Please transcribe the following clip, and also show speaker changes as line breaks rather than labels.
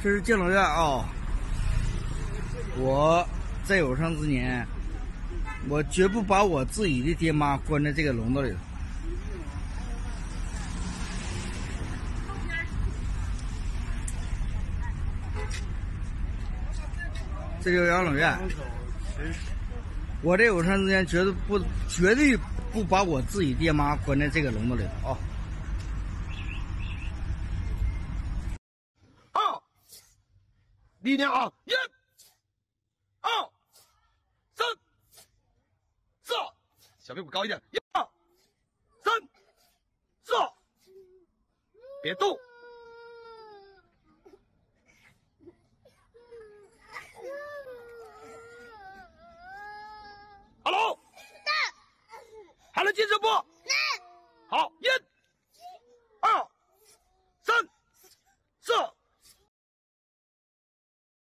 这是敬老院啊！我在有生之年，我绝不把我自己的爹妈关在这个笼子里。这就是养老院。我这有生之年绝对不把我自己爹妈关在这个笼子里啊！
二，力量啊！一、二、三、四，小屁股高一点。一、二、三、四，别动。阿龙，还能坚持不？